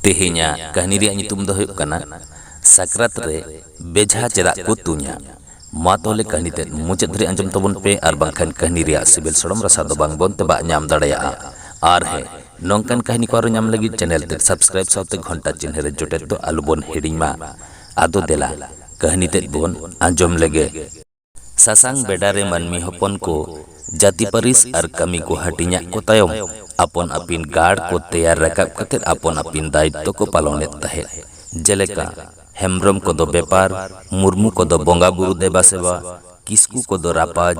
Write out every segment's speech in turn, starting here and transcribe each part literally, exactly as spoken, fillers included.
ᱛᱮᱦᱮᱧᱟᱜ ᱠᱟᱹᱦᱱᱤ ᱨᱮᱭᱟᱜ ᱧᱩᱛᱩᱢ ᱫᱚ ᱦᱩᱭᱩᱜ ᱠᱟᱱᱟ ᱥᱟᱠᱨᱟᱛ ᱨᱮ ᱵᱮᱡᱷᱟ ᱪᱮᱫᱟᱜ ᱠᱚ ᱛᱩᱧᱟ᱾ ᱢᱟ ᱛᱚᱞᱮ ᱠᱟᱹᱦᱱᱤ ᱛᱮᱫ ᱢᱩᱪᱟᱹᱫ ᱫᱷᱟᱹᱨᱤᱡ ᱟᱸᱡᱚᱢ ᱛᱟᱵᱚᱱ ᱯᱮ, ᱟᱨ ᱵᱟᱝᱠᱷᱟᱱ ᱠᱟᱹᱦᱱᱤ ᱨᱮᱭᱟᱜ ᱥᱤᱵᱤᱞ ᱥᱚᱲᱚᱢ ᱨᱟᱥᱟ ᱫᱚ ᱵᱟᱝ ᱵᱚᱱ ᱛᱮᱵᱟᱜ ᱧᱟᱢ ᱫᱟᱲᱮᱭᱟᱜᱼᱟ᱾ ᱟᱨ ᱦᱮᱸ, ᱱᱚᱝᱠᱟᱱ ᱠᱟᱹᱦᱱᱤ ᱠᱚ ᱟᱨᱚ ᱧᱟᱢ ᱞᱟᱹᱜᱤᱫ ᱪᱮᱱᱮᱞ ᱛᱮᱫ ᱥᱟᱵᱥᱠᱨᱟᱭᱤᱵ ᱥᱟᱶᱛᱮ ᱜᱷᱚᱱᱴᱟ ᱪᱤᱱᱦᱟᱹ ᱨᱮ ᱡᱚᱴᱮᱫ ᱫᱚ ᱟᱞᱚ ᱵᱚᱱ ᱦᱤᱲᱤᱧ ᱢᱟ᱾ ᱟᱫᱚ ᱫᱮᱞᱟ, ᱠᱟᱹᱦᱱᱤ ᱛᱮᱫ ᱵᱚᱱ ᱟᱸᱡᱚᱢ ᱞᱮᱜᱮ᱾ ᱥᱟᱥᱟᱝ ᱵᱮᱰᱟ ᱨᱮ ᱢᱟᱹᱱᱢᱤ ᱦᱚᱯᱚᱱ ᱠᱚ ᱡᱟᱹᱛᱤ ᱯᱟᱹᱨᱤᱥ ᱟᱨ ᱠᱟᱹᱢᱤ ᱠᱚ ᱦᱟᱹᱴᱤᱧᱟᱜ ᱠᱚ ᱛᱟᱭᱚᱢ, ᱟᱯᱚᱱ ᱟᱹᱯᱤᱱ ᱜᱟᱲ ᱠᱚ ᱛᱮᱭᱟᱨ ᱨᱟᱠᱟᱵ ᱠᱟᱛᱮ ᱟᱯᱚᱱ ᱟᱹᱯᱤᱱ ᱫᱟᱭᱤᱛᱛᱚ ᱠᱚ ᱯᱟᱞᱚᱱᱮᱫ ᱛᱟᱦᱮᱸᱫ᱾ ᱡᱮᱞᱮᱠᱟ, ᱦᱮᱢᱵᱽᱨᱚᱢ ᱠᱚᱫᱚ ᱵᱮᱯᱟᱨ, ᱢᱩᱨᱢᱩ ᱠᱚᱫᱚ ᱵᱚᱸᱜᱟ ᱵᱩᱨᱩ ᱫᱮᱵᱟ ᱥᱮᱵᱟ, ᱠᱤᱥᱠᱩ ᱠᱚᱫᱚ ᱨᱟᱯᱟᱡᱽ,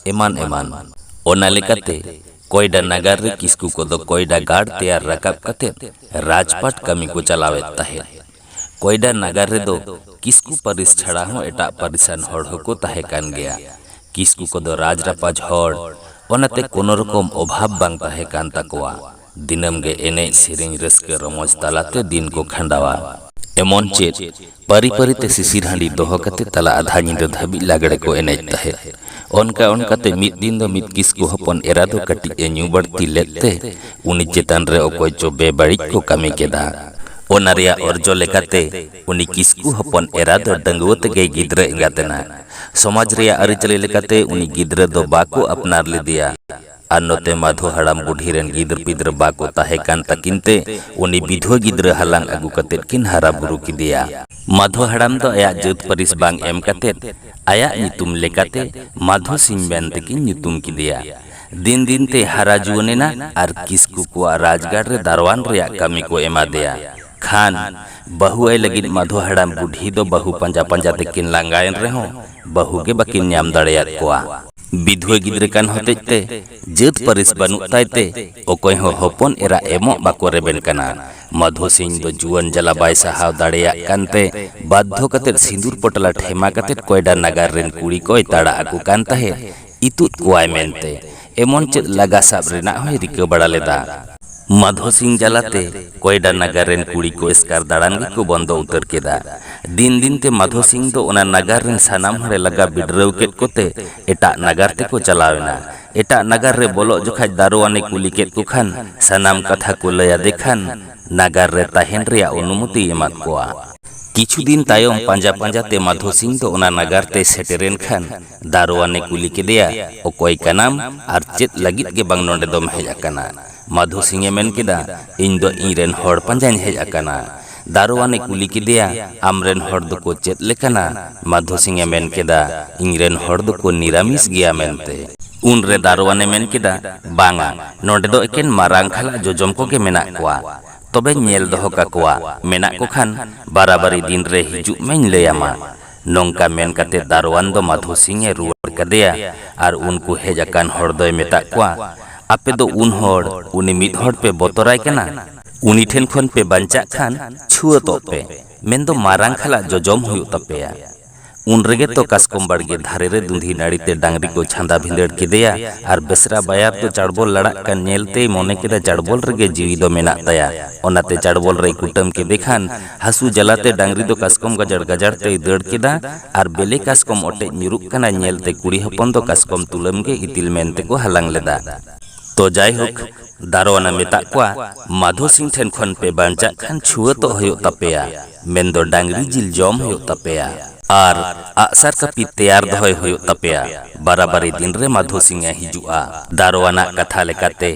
ᱮᱢᱟᱱ ᱮᱢᱟᱱ᱾ ᱚᱱᱟ ᱞᱮᱠᱟᱛᱮ, ᱠᱚᱭᱰᱟ ᱱᱟᱜᱟᱨ ᱨᱮ ᱠᱤᱥᱠᱩ ᱠᱚᱫᱚ ᱠᱚᱭᱰᱟ ᱜᱟᱲ ᱛᱮᱭᱟᱨ ᱨᱟᱠᱟᱵ ᱠᱟᱛᱮ ᱨᱟᱡᱽᱯᱟᱴ ᱠᱟᱹᱢᱤ ᱠᱚ ᱪᱟᱞᱟᱣᱮᱫ ᱛᱟᱦᱮᱸᱫ᱾ ᱠᱚᱭᱰᱟ ᱱᱟᱜᱟᱨ ᱨᱮᱫᱚ ᱠᱤᱥᱠᱩ ᱯᱟᱹᱨᱤᱥ ᱪᱷᱟᱲᱟ ᱦᱚᱸ ᱮᱴᱟᱜ ᱯᱟᱹᱨᱤᱥᱟᱱ ᱦᱚᱲ ᱦᱚᱸᱠᱚ ᱛᱟᱦᱮᱸ ᱠᱟᱱ ᱜᱮᱭᱟ᱾ ᱠᱤᱥᱠᱩ ᱠᱚᱫᱚ ᱨᱟᱡᱽ ᱨᱟᱯᱟᱡᱽ ᱦᱚᱲ, ᱚᱱᱟᱛᱮ ᱠᱳᱱᱳ ᱨᱚᱠᱚᱢ ᱚᱵᱷᱟᱵᱽ ᱵᱟᱝ ᱛᱟᱦᱮᱸ ᱠᱟᱱ ᱛᱟᱠᱚᱣᱟ᱾ ᱫᱤᱱᱟᱹᱢ ᱜᱮ ᱮᱱᱮᱡ ᱥᱮᱨᱮᱧ ᱨᱟᱹᱥᱠᱟᱹ ᱨᱚᱢᱚᱡᱽ ᱛᱟᱞᱟᱛᱮ ᱫᱤᱱ ᱠᱚ ᱠᱷᱟᱸᱰᱟᱣᱟ᱾ ᱮᱢᱚᱱ ᱪᱮᱫ, ᱯᱟᱹᱨᱤ ᱯᱟᱹᱨᱤ ᱛᱮ ᱥᱤᱥᱤᱨ ᱦᱟᱺᱰᱤ ᱫᱚᱦᱚ ᱠᱟᱛᱮ ᱛᱟᱞᱟ ᱟᱫᱷᱟ ᱧᱤᱫᱟᱹ ᱫᱷᱟᱹᱵᱤᱡ ᱞᱟᱜᱽᱲᱮ ᱠᱚ ᱮᱱᱮᱡ ᱛᱟᱦᱮᱸᱫ᱾ ᱚᱱᱠᱟ ᱚᱱᱠᱟᱛᱮ ᱢᱤᱫ ᱫᱤᱱ ᱫᱚ ᱢᱤᱫ ᱠᱤᱥᱠᱩ ᱦᱚᱯᱚᱱ ᱮᱨᱟ ᱫᱚ ᱠᱟᱹᱴᱤᱡ ᱮ ᱧᱩ ᱵᱟᱹᱲᱛᱤ ᱞᱮᱫ ᱛᱮ ᱩᱱᱤ ᱪᱮᱛᱟᱱ ᱨᱮ ᱚᱠᱚᱭ ᱪᱚ ᱵᱮᱵᱟᱹᱲᱤᱡ ᱠᱚ ᱠᱟᱹᱢᱤ ᱠᱮᱫᱟ᱾ ᱚᱱᱟ ᱨᱮᱭᱟᱜ ᱚᱨᱡᱚ ᱞᱮᱠᱟᱛᱮ ᱩᱱᱤ ᱠᱤᱥᱠᱩ ᱦᱚᱯᱚᱱ ᱮᱨᱟ ᱫᱚ ᱰᱟᱺᱜᱩᱣᱟᱹ ᱛᱮᱜᱮ ᱜᱤᱫᱽᱨᱟᱹ ᱮᱸᱜᱟᱛ ᱮᱱᱟ᱾ ᱥᱚᱢᱟᱡᱽ ᱨᱮᱭᱟᱜ ᱟᱹᱨᱤᱪᱟᱹᱞᱤ ᱞᱮᱠᱟᱛᱮ ᱩᱱᱤ ᱜᱤᱫᱽᱨᱟᱹ ᱫᱚ ᱵᱟᱠᱚ ᱟᱯᱱᱟᱨ ᱞᱮᱫᱮᱭᱟ᱾ ᱟᱨ ᱱᱚᱛᱮ ᱢᱟᱫᱷᱳ ᱦᱟᱲᱟᱢ ᱵᱩᱰᱷᱤ ᱨᱮᱱ ᱜᱤᱫᱟᱹᱨ ᱯᱤᱫᱟᱹᱨ ᱵᱟᱠᱚ ᱛᱟᱦᱮᱸ ᱠᱟᱱ ᱛᱟᱹᱠᱤᱱ ᱛᱮ ᱩᱱᱤ ᱵᱤᱫᱷᱣᱟᱹ ᱜᱤᱫᱽᱨᱟᱹ ᱦᱟᱞᱟᱝ ᱟᱹᱜᱩ ᱠᱟᱛᱮᱫ ᱠᱤᱱ ᱦᱟᱨᱟ ᱵᱩᱨᱩ ᱠᱮᱫᱮᱭᱟ᱾ ᱢᱟᱫᱷᱳ ᱦᱟᱲᱟᱢ ᱫᱚ ᱟᱭᱟᱜ ᱡᱟᱹᱛ ᱯᱟᱹᱨᱤᱥ ᱵᱟᱝ ᱮᱢ ᱠᱟᱛᱮᱫ ᱟᱭᱟᱜ ᱧᱩᱛᱩᱢ ᱞᱮᱠᱟᱛᱮ ᱢᱟᱫᱷᱳ ᱥᱤᱝ ᱢᱮᱱ ᱛᱮᱠᱤᱱ ᱧᱩᱛᱩᱢ ᱠᱮᱫᱮᱭᱟ᱾ ᱫᱤᱱ ᱫᱤᱱ ᱛᱮ ᱦᱟᱨᱟ ᱡᱩᱣᱟᱹᱱ ᱮᱱᱟ ᱟᱨ ᱠᱤᱥᱠᱩ ᱠᱚᱣᱟᱜ ᱨᱟᱡᱽᱜᱟᱲ ᱨᱮ ᱫᱟᱨᱣᱟᱱ ᱨᱮᱭᱟᱜ ᱠᱟᱹᱢᱤ ᱠᱚ ᱮᱢᱟ ᱫᱮᱭᱟ᱾ ᱠᱷᱟᱱ ᱵᱟᱹᱦᱩ ᱟᱭ ᱞᱟᱹᱜᱤᱫ ᱢᱟᱫᱷᱳ ᱦᱟᱲᱟᱢ ᱵᱩᱰᱷᱤ ᱫᱚ ᱵᱟᱹᱦᱩ ᱯᱟᱸᱡᱟ ᱯᱟᱸᱡᱟ ᱛᱮᱠᱤᱱ ᱞᱟᱸᱜᱟᱭᱮᱱ ᱨᱮᱦᱚᱸ ᱵᱟᱹᱦᱩ ᱜᱮ ᱵᱟᱹᱠᱤᱱ ᱧᱟᱢ ᱫᱟᱲᱮᱭᱟᱫ ᱠᱚᱣᱟ᱾ ᱵᱤᱫᱷᱣᱟᱹ ᱜᱤᱫᱽᱨᱟᱹ ᱠᱟᱱ ᱦᱚᱛᱮᱡ ᱛᱮ ᱡᱟᱹᱛ ᱯᱟᱹᱨᱤᱥ ᱵᱟᱹᱱᱩᱜ ᱛᱟᱭ ᱛᱮ ᱚᱠᱚᱭ ᱦᱚᱸ ᱦᱚᱯᱚᱱ ᱮᱨᱟ ᱮᱢᱚᱜ ᱵᱟᱠᱚ ᱨᱮᱵᱮᱱ ᱠᱟᱱᱟ᱾ ᱢᱟᱫᱷᱳ ᱥᱤᱝ ᱫᱚ ᱡᱩᱣᱟᱹᱱ ᱡᱟᱞᱟ ᱵᱟᱭ ᱥᱟᱦᱟᱣ ᱫᱟᱲᱮᱭᱟᱜ ᱠᱟᱱᱛᱮ ᱵᱟᱫᱽᱫᱷᱚ ᱠᱟᱛᱮ ᱥᱤᱸᱫᱩᱨ ᱯᱚᱴᱞᱟ ᱴᱷᱮᱢᱟ ᱠᱟᱛᱮ ᱠᱚᱭᱰᱟ ᱱᱟᱜᱟᱨ ᱨᱮᱱ ᱠᱩᱲᱤ ᱠᱚᱭ ᱛᱟᱲᱟ ᱟᱠᱚ ᱠᱟᱱ ᱛᱟᱦᱮᱸᱫ, ᱤᱛᱩᱫ ᱠᱚᱣᱟᱭ ᱢᱮᱱᱛᱮ᱾ ᱮᱢᱚᱱ ᱪᱮᱫ ᱞᱟᱜᱟ ᱥᱟᱵ ᱨᱮᱱᱟᱜ ᱦᱚᱸᱭ ᱨᱤᱠᱟᱹ ᱵᱟᱲᱟ ᱞᱮᱫᱟ᱾ ᱢᱟᱫᱷᱳ ᱥᱤᱝ ᱡᱟᱞᱟᱛᱮ ᱠᱚᱭᱰᱟ ᱱᱟᱜᱟᱨ ᱨᱮᱱ ᱠᱩᱲᱤ ᱠᱚ ᱮᱥᱠᱟᱨ ᱫᱟᱬᱟᱱ ᱜᱮᱠᱚ ᱵᱚᱱᱫᱚ ᱩᱛᱟᱹᱨ ᱠᱮᱫᱟ᱾ ᱫᱤᱱ ᱫᱤᱱ ᱛᱮ ᱢᱟᱫᱷᱳ ᱥᱤᱝ ᱫᱚ ᱚᱱᱟ ᱱᱟᱜᱟᱨ ᱨᱮᱱ ᱥᱟᱱᱟᱢ ᱦᱚᱲᱮ ᱞᱟᱜᱟ ᱵᱤᱰᱨᱟᱹᱣ ᱠᱮᱫ ᱠᱚᱛᱮ ᱮᱴᱟᱜ ᱱᱟᱜᱟᱨ ᱛᱮᱠᱚ ᱪᱟᱞᱟᱣ ᱮᱱᱟ᱾ ᱮᱴᱟᱜ ᱱᱟᱜᱟᱨ ᱨᱮ ᱵᱚᱞᱚᱜ ᱡᱚᱠᱷᱟᱡ ᱫᱟᱨᱳᱣᱟᱱᱮ ᱠᱩᱞᱤ ᱠᱮᱫ ᱠᱚ ᱠᱷᱟᱱ ᱥᱟᱱᱟᱢ ᱠᱟᱛᱷᱟ ᱠᱚ ᱞᱟᱹᱭ ᱟᱫᱮ ᱠᱷᱟᱱ ᱱᱟᱜᱟᱨ ᱨᱮ ᱛᱟᱦᱮᱱ ᱨᱮᱭᱟᱜ ᱚᱱᱩᱢᱚᱛᱤᱭ ᱮᱢᱟᱫ ᱠᱚᱣᱟ᱾ ᱠᱤᱪᱷᱩ ᱫᱤᱱ ᱛᱟᱭᱚᱢ ᱯᱟᱸᱡᱟ ᱯᱟᱸᱡᱟ ᱛᱮ ᱢᱟᱫᱷᱳ ᱥᱤᱝ ᱫᱚ ᱚᱱᱟ ᱱᱟᱜᱟᱨ ᱛᱮᱭ ᱥᱮᱴᱮᱨᱮᱱ ᱠᱷᱟᱱ ᱫᱟᱨᱣᱟᱱᱮ ᱠᱩᱞᱤ ᱠᱮᱫᱮᱭᱟ, "ᱚᱠᱚᱭ ᱠᱟᱱᱟᱢ ᱟᱨ ᱪᱮᱫ ᱞᱟᱹᱜᱤᱫ ᱜᱮ ᱵᱟᱝ ᱱᱚᱰᱮ ᱫᱚᱢ ᱦᱮᱡ ᱟᱠᱟᱱᱟ?" ᱢᱟᱫᱷᱳ ᱥᱤᱝ ᱮ ᱢᱮᱱ ᱠᱮᱫᱟ, "ᱤᱧ ᱫᱚ ᱤᱧ ᱨᱮᱱ ᱦᱚᱲ ᱯᱟᱸᱡᱟᱧ ᱦᱮᱡ ᱟᱠᱟᱱᱟ᱾" ᱫᱟᱨᱣᱟᱱᱮ ᱠᱩᱞᱤ ᱠᱮᱫᱮᱭᱟ, "ᱟᱢ ᱨᱮᱱ ᱦᱚᱲ ᱫᱚᱠᱚ ᱪᱮᱫ ᱞᱮᱠᱟᱱᱟ?" ᱢᱟᱫᱷᱳ ᱥᱤᱝ ᱮ ᱢᱮᱱ ᱠᱮᱫᱟ, "ᱤᱧ ᱨᱮᱱ ᱦᱚᱲ ᱫᱚᱠᱚ ᱱᱤᱨᱟᱢᱤᱥ ᱜᱮᱭᱟ" ᱢᱮᱱᱛᱮ᱾ ᱩᱱᱨᱮ ᱫᱟᱨᱣᱟᱱᱮ ᱢᱮᱱ ᱠᱮᱫᱟ, "ᱵᱟᱝᱟ, ᱱᱚᱰᱮ ᱫᱚ ᱮᱠᱮᱱ ᱢᱟᱨᱟᱝ ᱠᱷᱟᱞᱟᱜ ᱡᱚᱡᱚᱢ ᱠᱚᱜᱮ ᱢᱮᱱᱟᱜ ᱠᱚᱣᱟ᱾ ᱛᱚᱵᱮ ᱧᱮᱞ ᱫᱚᱦᱚ ᱠᱟᱠᱚᱣᱟ, ᱢᱮᱱᱟᱜ ᱠᱚ ᱠᱷᱟᱱ ᱵᱟᱨᱟᱵᱟᱨᱤ ᱫᱤᱱ ᱨᱮ ᱦᱤᱡᱩᱜ ᱢᱮᱧ ᱞᱟᱹᱭ ᱟᱢᱟ᱾" ᱱᱚᱝᱠᱟ ᱢᱮᱱ ᱠᱟᱛᱮ ᱫᱟᱨᱣᱟᱱ ᱫᱚ ᱢᱟᱫᱷᱳ ᱥᱤᱝ ᱮ ᱨᱩᱣᱟᱹᱲ ᱠᱟᱫᱮᱭᱟ ᱟᱨ ᱩᱱᱠᱩ ᱦᱮᱡ ᱟᱠᱟᱱ ᱦᱚᱲ ᱫᱚᱭ ᱢᱮᱛᱟᱜ ᱠᱚᱣᱟ, "ᱟᱯᱮ ᱫᱚ ᱩᱱ ᱦᱚᱲ, ᱩᱱᱤ ᱢᱤᱫ ᱦᱚᱲ ᱯᱮ ᱵᱚᱛᱚᱨᱟᱭ ᱠᱟᱱᱟ? ᱩᱱᱤ ᱴᱷᱮᱱ ᱠᱷᱚᱱ ᱯᱮ ᱵᱟᱧᱪᱟᱜ ᱠᱷᱟᱱ ᱪᱷᱩᱣᱟᱹᱛᱚᱜ ᱯᱮ, ᱢᱮᱱᱫᱚ ᱢᱟᱨᱟᱝ ᱠᱷᱟᱞᱟᱜ ᱡᱚᱡᱚᱢ ᱦᱩᱭᱩᱜ ᱛᱟᱯᱮᱭᱟ᱾" ᱩᱱ ᱨᱮᱜᱮ ᱛᱚ ᱠᱟᱥᱠᱚᱢ ᱵᱟᱲᱜᱮ ᱫᱷᱟᱨᱮ ᱨᱮ ᱫᱩᱸᱫᱷᱤ ᱱᱟᱹᱲᱤ ᱛᱮ ᱰᱟᱝᱨᱤ ᱠᱚ ᱪᱷᱟᱸᱫᱟ ᱵᱷᱤᱸᱫᱟᱹᱲ ᱠᱮᱫᱮᱭᱟ ᱟᱨ ᱵᱮᱥᱨᱟ ᱵᱟᱭᱟᱨ ᱫᱚ ᱪᱟᱲᱵᱚᱞ ᱞᱟᱲᱟᱜ ᱠᱟᱱ ᱧᱮᱞ ᱛᱮᱭ ᱢᱚᱱᱮ ᱠᱮᱫᱟ ᱪᱟᱲᱵᱚᱞ ᱨᱮᱜᱮ ᱡᱤᱣᱤ ᱫᱚ ᱢᱮᱱᱟᱜ ᱛᱟᱭᱟ᱾ ᱚᱱᱟᱛᱮ ᱪᱟᱲᱵᱚᱞ ᱨᱮᱭ ᱠᱩᱴᱟᱹᱢ ᱠᱮᱫᱮ ᱠᱷᱟᱱ ᱦᱟᱹᱥᱩ ᱡᱟᱞᱟᱛᱮ ᱰᱟᱝᱨᱤ ᱫᱚ ᱠᱟᱥᱠᱚᱢ ᱜᱟᱡᱟᱲ ᱜᱟᱡᱟᱲ ᱛᱮᱭ ᱫᱟᱹᱲ ᱠᱮᱫᱟ ᱟᱨ ᱵᱮᱞᱮ ᱠᱟᱥᱠᱚᱢ ᱚᱴᱮᱡ ᱧᱩᱨᱩᱜ ᱠᱟᱱᱟ ᱧᱮᱞᱛᱮ ᱠᱩᱲᱤ ᱦᱚᱯᱚᱱ ᱫᱚ ᱠᱟᱥᱠᱚᱢ ᱛᱩᱞᱟᱹᱢ ᱜᱮ ᱤᱛᱤᱞ ᱢᱮᱱᱛᱮ ᱠᱚ ᱦᱟᱞᱟᱝ ᱞᱮᱫᱟ᱾ ᱛᱚ ᱡᱟᱭᱦᱳᱠ, ᱫᱟᱨᱣᱟᱱᱮ ᱢᱮᱛᱟᱜ ᱠᱚᱣᱟ, "ᱢᱟᱫᱷᱳ ᱥᱤᱝ ᱴᱷᱮᱱ ᱠᱷᱚᱱ ᱯᱮ ᱵᱟᱧᱪᱟᱜ ᱠᱷᱟᱱ ᱪᱷᱩᱣᱟᱹᱛᱚᱜ ᱦᱩᱭᱩᱜ ᱛᱟᱯᱮᱭᱟ, ᱢᱮᱱᱫᱚ ᱰᱟᱝᱨᱤ ᱡᱤᱞ ᱡᱚᱢ ᱦᱩᱭᱩᱜ ᱛᱟᱯᱮᱭᱟ᱾ ᱟᱨ ᱟᱜᱼᱥᱟᱨ ᱠᱟᱹᱯᱤ ᱛᱮᱭᱟᱨ ᱫᱚᱦᱚᱭ ᱦᱩᱭᱩᱜ ᱛᱟᱯᱮᱭᱟ, ᱵᱟᱨᱟᱵᱟᱨᱤ ᱫᱤᱱ ᱨᱮ ᱢᱟᱫᱷᱳ ᱥᱤᱝ ᱮ ᱦᱤᱡᱩᱜᱼᱟ᱾" ᱫᱟᱨᱣᱟᱱᱟᱜ ᱠᱟᱛᱷᱟ ᱞᱮᱠᱟᱛᱮ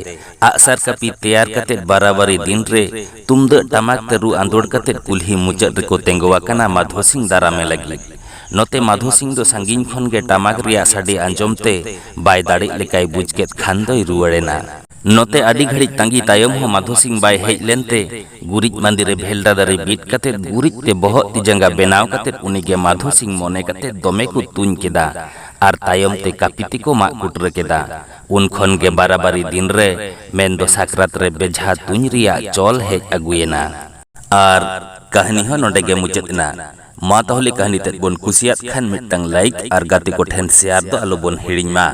ᱟᱜᱼᱥᱟᱨ ᱠᱟᱹᱯᱤ ᱛᱮᱭᱟᱨ ᱠᱟᱛᱮ ᱵᱟᱨᱟᱵᱟᱨᱤ ᱫᱤᱱ ᱨᱮ ᱛᱩᱢᱫᱟᱹᱜ ᱴᱟᱢᱟᱠ ᱛᱮ ᱨᱩ ᱟᱸᱫᱳᱲ ᱠᱟᱛᱮ ᱠᱩᱞᱦᱤ ᱢᱩᱪᱟᱹᱫ ᱨᱮᱠᱚ ᱛᱮᱸᱜᱚ ᱟᱠᱟᱱᱟ ᱢᱟᱫᱷᱳ ᱥᱤᱝ ᱫᱟᱨᱟᱢᱮ ᱞᱟᱹᱜᱤᱫ᱾ ᱱᱚᱛᱮ ᱢᱟᱫᱷᱳ ᱥᱤᱝ ᱫᱚ ᱥᱟᱺᱜᱤᱧ ᱠᱷᱚᱱ ᱜᱮ ᱴᱟᱢᱟᱠ ᱨᱮᱭᱟᱜ ᱥᱟᱰᱮ ᱟᱸᱡᱚᱢ ᱛᱮ ᱵᱟᱭ ᱫᱟᱲᱮᱜ ᱞᱮᱠᱟᱭ ᱵᱩᱡᱽ ᱠᱮᱫ ᱠᱷᱟᱱ ᱫᱚᱭ ᱨᱩᱣᱟᱹᱲ ᱮᱱᱟ᱾ ᱱᱚᱛᱮ ᱟᱹᱰᱤ ᱜᱷᱟᱹᱲᱤᱡ ᱛᱟᱺᱜᱤ ᱛᱟᱭᱚᱢ ᱦᱚᱸ ᱢᱟᱫᱷᱳ ᱥᱤᱝ ᱵᱟᱭ ᱦᱮᱡ ᱞᱮᱱᱛᱮ ᱜᱩᱨᱤᱡ ᱢᱟᱸᱫᱤ ᱨᱮ ᱵᱷᱮᱞᱰᱟ ᱫᱟᱨᱮ ᱵᱤᱫ ᱠᱟᱛᱮ ᱜᱩᱨᱤᱡ ᱛᱮ ᱵᱚᱦᱚᱜ ᱛᱤ ᱡᱟᱸᱜᱟ ᱵᱮᱱᱟᱣ ᱠᱟᱛᱮ ᱩᱱᱤ ᱜᱮ ᱢᱟᱫᱷᱳ ᱥᱤᱝ ᱢᱚᱱᱮ ᱠᱟᱛᱮ ᱫᱚᱢᱮ ᱠᱚ ᱛᱩᱧ ᱠᱮᱫᱟ ᱟᱨ ᱛᱟᱭᱚᱢ ᱛᱮ ᱠᱟᱹᱯᱤ ᱛᱮᱠᱚ ᱢᱟᱜ ᱠᱩᱴᱨᱟᱹ ᱠᱮᱫᱟ᱾ ᱩᱱ ᱠᱷᱚᱱ ᱜᱮ ᱵᱟᱨᱟᱵᱟᱨᱤ ᱫᱤᱱ ᱨᱮ, ᱢᱮᱱᱫᱚ ᱥᱟᱠᱨᱟᱛ ᱨᱮ ᱵᱮᱡᱷᱟ ᱛᱩᱧ ᱨᱮᱭᱟᱜ ᱪᱚᱞ ᱦᱮᱡ ᱟᱹᱜᱩᱭᱮᱱᱟ᱾ ᱟᱨ ᱠᱟᱹᱦᱱᱤ ᱦᱚᱸ ᱱᱚᱰᱮ ᱜᱮ ᱢᱩᱪᱟᱹᱫ ᱮᱱᱟ᱾ ᱢᱟ ᱛᱟᱦᱚᱞᱮ ᱠᱟᱹᱦᱱᱤ ᱛᱮᱫ ᱵᱚᱱ ᱠᱩᱥᱤᱭᱟᱫ ᱠᱷᱟᱱ ᱢᱤᱫᱴᱟᱝ ᱞᱟᱭᱤᱠ ᱟᱨ ᱜᱟᱛᱮ ᱠᱚᱴᱷᱮᱱ ᱥᱮᱭᱟᱨ ᱫᱚ ᱟᱞᱚ ᱵᱚᱱ ᱦᱤᱲᱤᱧ ᱢᱟ᱾